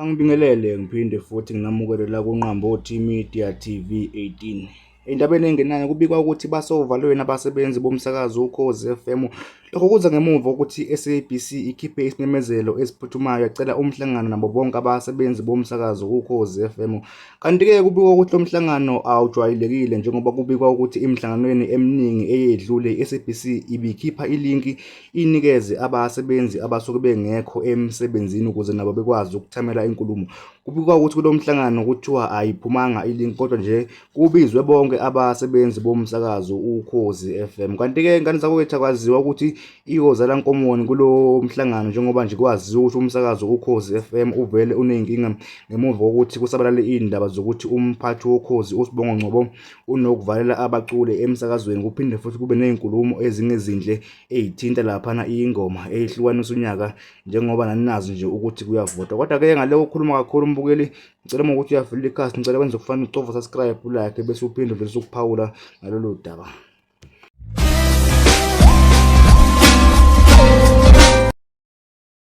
Angibingelele ngiphinde futhi nginamukele la kuNqambothi Media TV 18. Endabeni engenayo kubikwa ukuthi basovalweni abasebenzi bomsakazo uKhozi FM. Lokho kuza ngemuva kokuthi i-SABC ikhiphe isimemezelo esiphuthumayo yacela umhlangano nabo bonke abasebenzi bomsakazo uKhozi FM. Kanti-ke kubikwa ukuthi lo mhlangano awujwayelekile njengoba kubikwa ukuthi emihlanganweni eminingi eyedlule i-SABC ibikhipha ilinki inikeze abasebenzi abasuke bengekho emsebenzini ukuze nabo bekwazi ukuthamela inkulumo. Kubikwa ukuthi kulo mhlangano kuthiwa ayiphumanga ilink kodwa nje kubizwe bonke abasebenzi bomsakazo Ukhozi FM. Kanti-ke ngane zakwethu akwaziwa ukuthi iyozala nkomoni kulo mhlangano njengoba nje kwaziwa ukuthi umsakazo Ukhozi FM uvele uney'nkinga ngemuva kokuthi kusabalale iy'ndaba zokuthi umphathi woKhozi uSibongo Ngcobo unokuvalela abaculi emsakazweni kuphinde futhi kube ney'nkulumo ezingezinhle eyithinta laphana ingoma eyihlukanisa unyaka njengoba naninazi nje ukuthi kuyavotwa kodwa-ke ngale kokukhuluma kakhulu umbukeli ngicela uma ukuthi uyavula ikhasi ngicela kwenze kufanele ucofa subscribe like bese uphinde udlulise ukuphawula ngalolu daba.